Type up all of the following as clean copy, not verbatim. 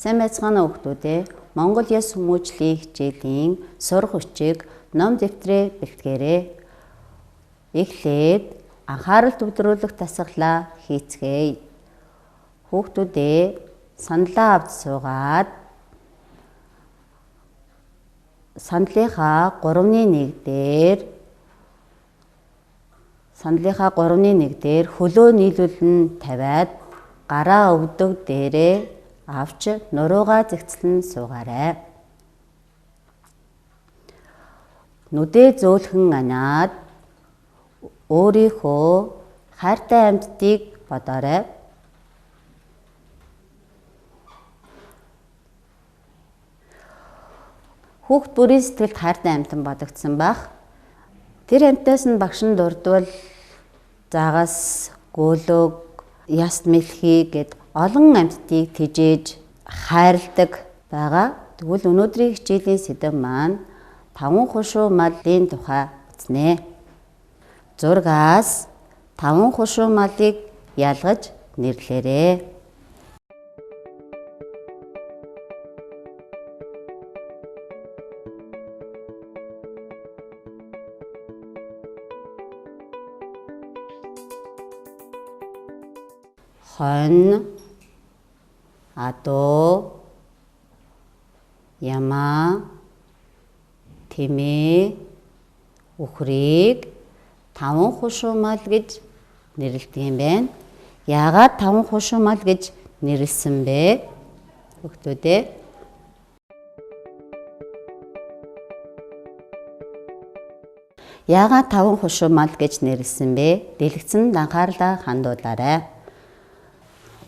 Сайн байцгаана уу хүмүүдээ. Монгол ёс хүмүүжлийн хичээлийн сурах хүчийг ном дэвтрээ бэлтгээрэй. Эхлээд анхаарал төвлөрүүлэх дасгалаа хийцгээе. Хүүхдүүдээ саналаа авч суугаад саналынхаа 3-1 дээр саналынхаа 3-1 дээр хөлөө нийлүүлэн тавиад гараа өвдөг дээрээ авч нуруугаа зэгцлэн суугаарай. Нүдээ зөөлхөн анаад өөрийнхөө хайртай амьтдыг бодоорой. Хүүхд бүрийн сэтгэлд хайртай амьтан бодогдсон байх. Тэр амьтнаас нь багш нь дурдвал загас, гөөлөг, яст мэлхий гэд олон амьтдыг тэжээж хайрладаг байгаа. Тэгвэл өнөөдрийн хичээлийн сэдэв маань таван хушуу малын тухай үзнэ. Зургаас таван хушуу малыг ялгаж нэрлээрэй. Хонь, адуу, ямаа, тэмээ, үхрийг таван хушуу мал гэж нэрлэдэг юм байна. Яагаад таван хушуу мал гэж нэрлэсэн бэ? Хүүхдүүдээ. Яагаад таван хушуу мал гэж нэрлэсэн бэ? Дэлгэцэнд анхаарлаа хандуулаарай.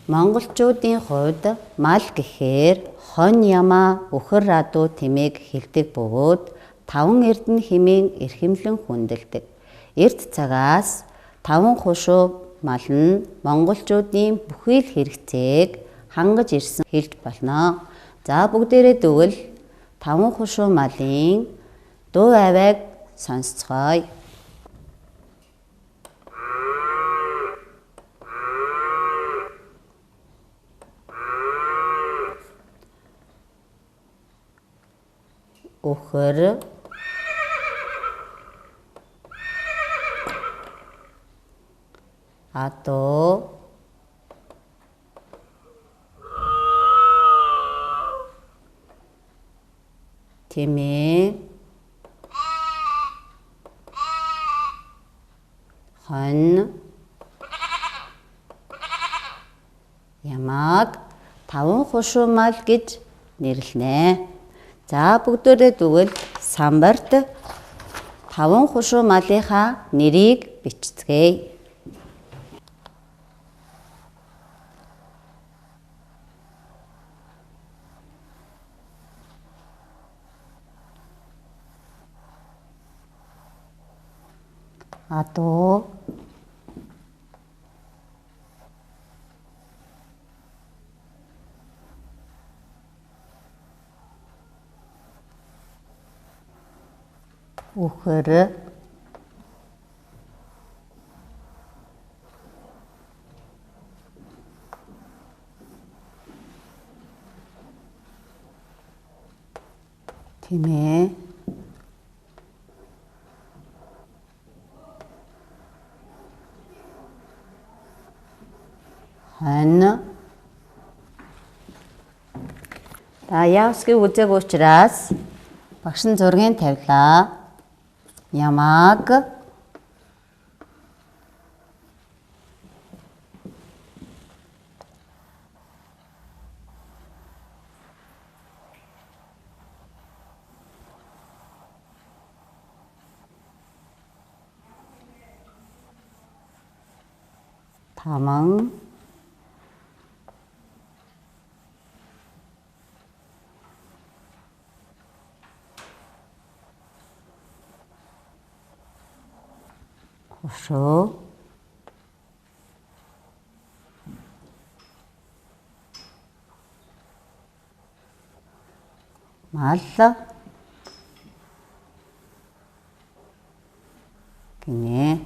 Монголчуудын хувьд мал гэхээр хонь, ямаа, үхэр, адуу, тэмээг хэлдэг бөгөөд таван эрдэнэ хэмээн эрхэмлэн хүндэлдэг. Эрт цагаас таван хушуу мал нь монголчуудын бүхий л хэрэгцээг хангаж ирсэн хэлж болно. За бүгдээрээ тэгвэл таван хушуу малын дуу авиаг сонсцгоё. Үхэр, адуу, тэмээ, хонь, ямааг таван хушуу мал гэж нэрлэнэ. За бүгдээрээ тэгвэл самбарт таван хушуу малынхаа нэрийг бичцгээе. Адуу, үхэр, тэмээ, хонь. За яавсгийг үзээгүй учраас багш нь зургийг тавилаа. Ямааг, таман, хушуу, мал гинэ.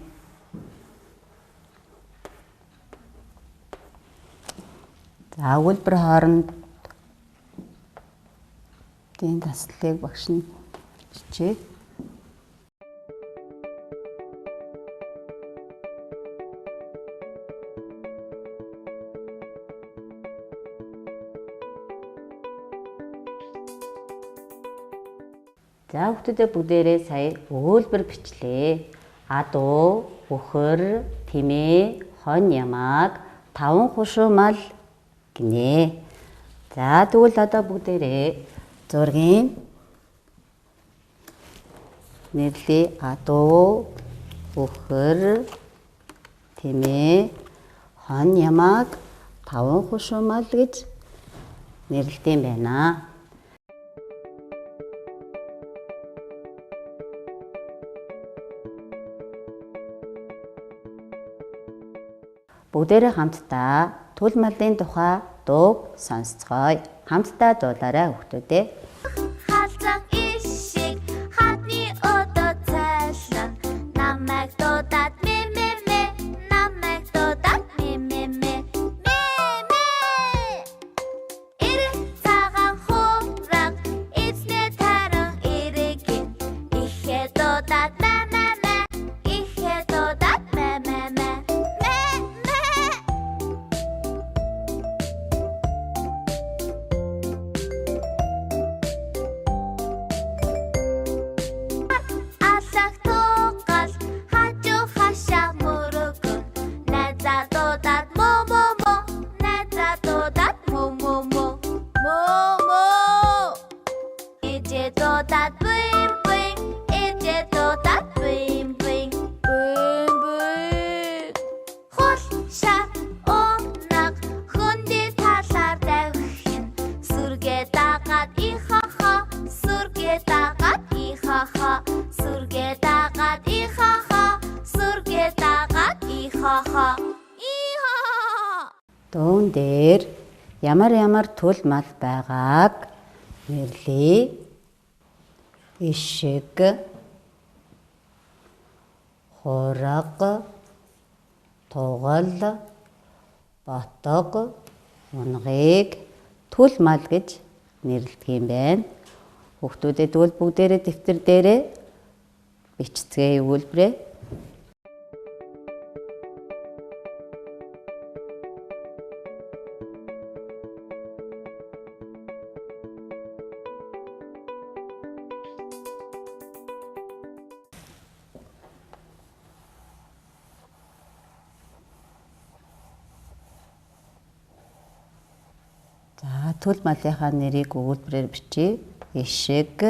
За өгүүлбэр хооронд Хүүхдийн таслалыг багш нь бичээ. За хүүхдүүдээ бүгдээрээ сая өгүүлбэр бичлээ. Адуу, үхэр, тэмээ, хонь ямааг таван хушуу мал гинэ. За тэгвэл одоо бүгдээрээ зургийн нэрлэе. Адуу, үхэр, тэмээ, хонь ямааг таван хушуу мал гэж нэрлэдэг юм байна. Бүгдээрээ хамтдаа түл малын тухай дууг сонсцгоё. Хамтдаа дуулаарай хүүхдүүдээ. Халзан ишиг хадны өдөө цайлан намайг дуудаад мэ мэ мэ намайг дуудаад мэ мэ мэ мэ мэ Эрэг цагаан хуураг эзнээ таран эрэг ихээ дуудаад мэ мэ мэ ихээ дуудаад мэ мэ мэ мэ мэ. Алах тугал хажуу хашаа мөрөгөн найзаа дуудаад мө мө мө найзаа дуудаад мө мө мө мө мө Ээжээ дуудаад буин буин ээжээ дуудаад буин буин буин буин Хул шар унаг хөндий талаар давхин сүргээ дагаад ихаха сүргээ дагаад ихаха сүргээ дагаад ихаха сүргээ дагаад ихаха ихаха. Дуун дээр ямар ямар түл мал байгааг нэрлэе. Ишиг, хураг, тугал, ботог, унагийг түл мал гэж нэрлэдэг юм байна. Хүүхдүүдээ тэгвэл бүгдээрээ дэвтэр дээрээ бичцгээе өгүүлбэрээ. За түл малынхаа нэрийг өгүүлбэрээр бичье. Ишиг,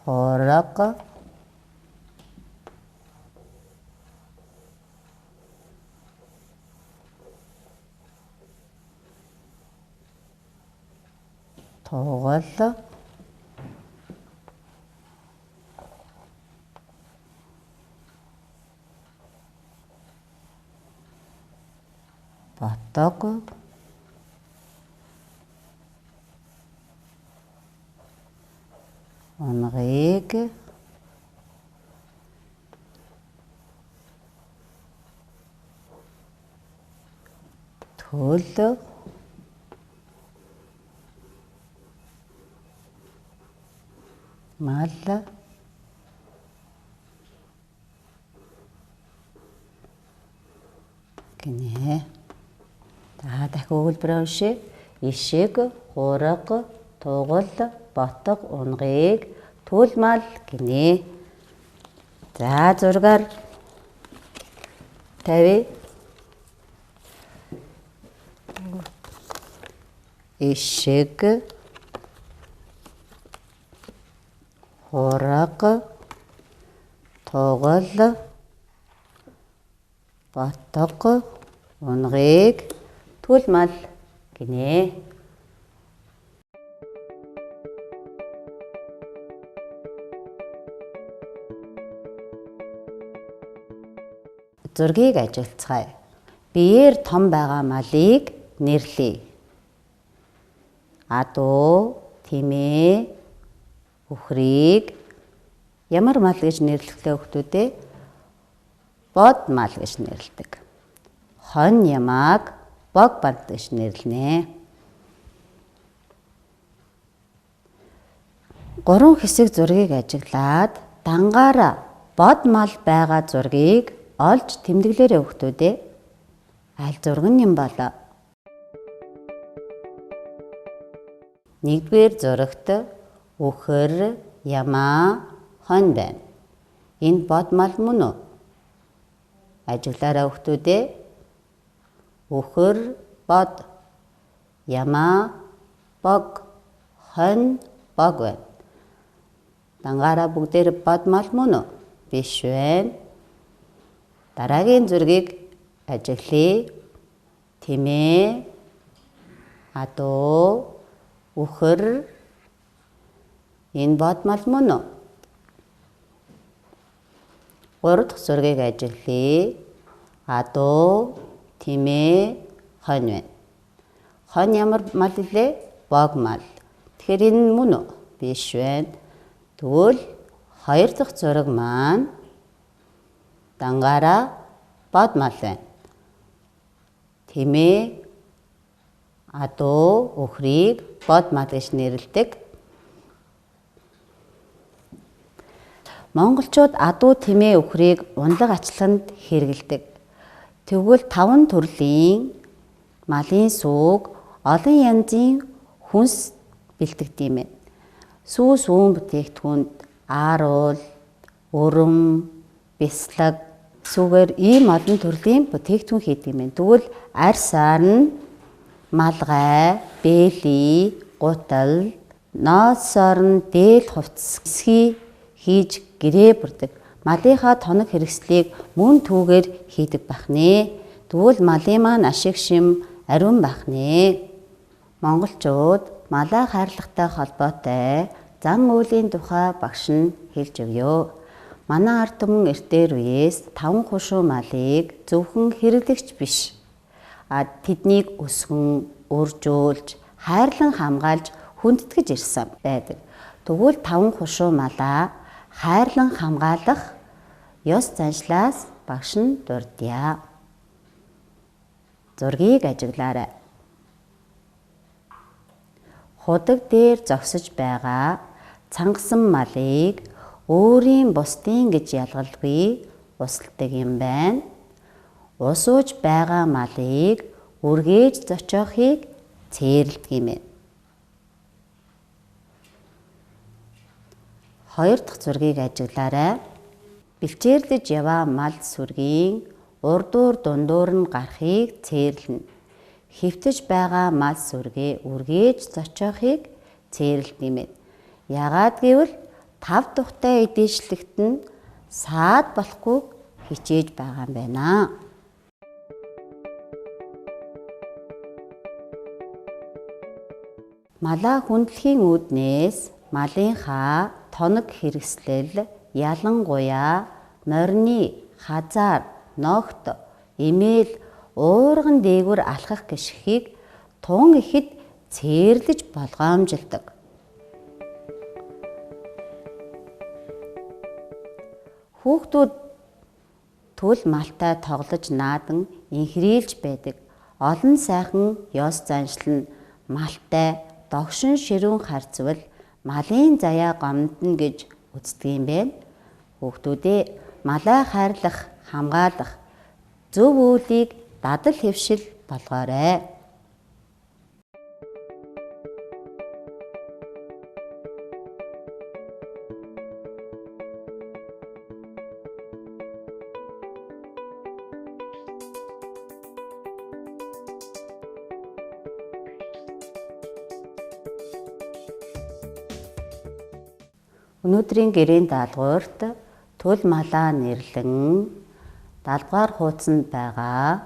хураг, тугал, ботог, унагийг төл мал гинэ. За дахин өгүүлбэрээ уншъя. Ишиг, хураг, тугал, ботог, унагийг түл мал гинэ. За зургаар тавь. Ишиг, хураг, тугал, ботог, унагийг түл мал гинэ. Зургийг ажиллацгаая. Биеэр том байгаа малыг нэрлэе. Адуу, тэмээ, үхрийг ямар мал гэж нэрлэхлээ хүүхдүүдээ? бод мал гэж нэрлэдэг. Хонь ямааг бог банд гэж нэрлэнэ. Гурван хэсэг зургийг ажиглаад дангаараа бод мал байгаа зургийг олж тэмдэглээрэй хүүхдүүдээ. Аль зураг нь юм болоо? Нэгдүгээр зурагт үхэр, ямаа, хонь байна. Энэ бод мал мөн үү? Ажиглаарай хүүхдүүдээ. Үхэр бод, ямаа бог, хонь бог байна. Дангаараа бүгдээр бод мал мөн үү? Биш байна. Дараагийн зургийг ажиглая. Тэмээ, адуу, үхэр. Энэ бод мал мөн үү? Гурав дахь зургийг ажиглая. Адуу, тэмээ, хонь байна. Хонь ямар мал илээ? Бог мал. Тэгэхээр энэ мөн үү? Биш байна. Тэгвэл хоёр дахь зураг маань дангаараа бод мал байна. Тэмээ, адуу, үхрийг бод мал гэж нэрлэдэг. Монголчууд адуу, тэмээ, үхрийг унлаг ачлаханд хэрэглэдэг. Тэгвэл таван төрлийн малын сүүг олон янзын хүнс бэлтгэдэг юм байна. Сүү сүүн бүтээгдэхүүнд ааруул, өрөм, бяцлаг сүүгээр ийм олон төрлийн бүтээгдэхүүн хийдэг юм байна. Тэгвэл арьсаар нь малгай, бээлий, гутал, ноосоор нь дээл хувцас эсхий хийж гэрээ бүрдэг. Малынхаа тоног хэрэгслийг мөн түүгээр хийдэг байх нэ. Тэгвэл малын маань ашиг шим ариун байх нэ. Монголчууд малаа хайрлахтай холбоотой зан үйлийн тухай багш нь хэлж өгье. Манай ард түмэн эртээр үеэс таван хушуу малыг зөвхөн хэрэглэгч биш. Тэднийг өсгөн, үржүүлж, хайрлан хамгаалж хүндэтгэж ирсэн байдаг. Тэгвэл таван хушуу малаа хайрлан хамгаалах ёс заншлаас багш нь дурдъя. Зургийг ажиглаарай. Худаг дээр зогсож байгаа цангасан малыг өөрийн бусдын гэж ялгалгүй усалдаг юм байна. Усууж байгаа малыг үргээж зочоохыг цээрэлдэг юм байна. Хоёр дахь зургийг ажиглаарай. Бэлчээрлэж яваа мал сүргийн урдуур дундуур нь гарахыг цээрлэнэ. Хэвтэж байгаа мал сүргээ үргээж зочоохыг цээрэлдэг юм байна. Яагаад гэвэл тав тухтай эдийшлэгт нь саад болохгүй хичээж байгаа юм байна. Малаа хүндлэхийн үүднээс малынхаа тоног хэрэгслэл, ялангуяа морины, хазаар, ногт, эмээл, уурган дээгүүр алхах гишхийг тун ихэд цээрлэж болгоомжилдог. Хүүхдүүд төл малтай тоглож наадан инхрийлж байдаг. Олон сайхан ёс заншил нь малтай догшин ширүүн харьцвал малын заяа гомдно гэж үздэг юм байна. Хүүхдүүдээ малаа хайрлах, хамгаалах зөв үйлийг дадал хэвшил болгоорой. Өнөөдрийн гэрийн даалгаварт төл малаа нэрлэн 70 дугаар хуудсанд байгаа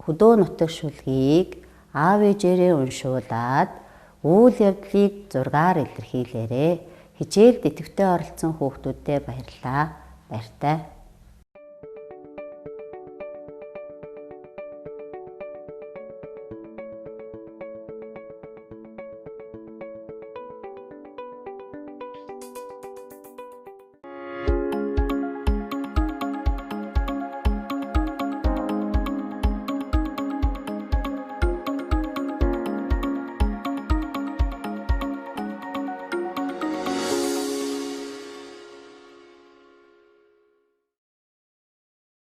хөдөө нутаг шүлгийг аав ээжээрээ уншуулад үйл явдлыг зургаар илэрхийлээрэй. Хичээлд идэвхтэй оролцсон хүүхдүүддээ баярлалаа. Баяртай.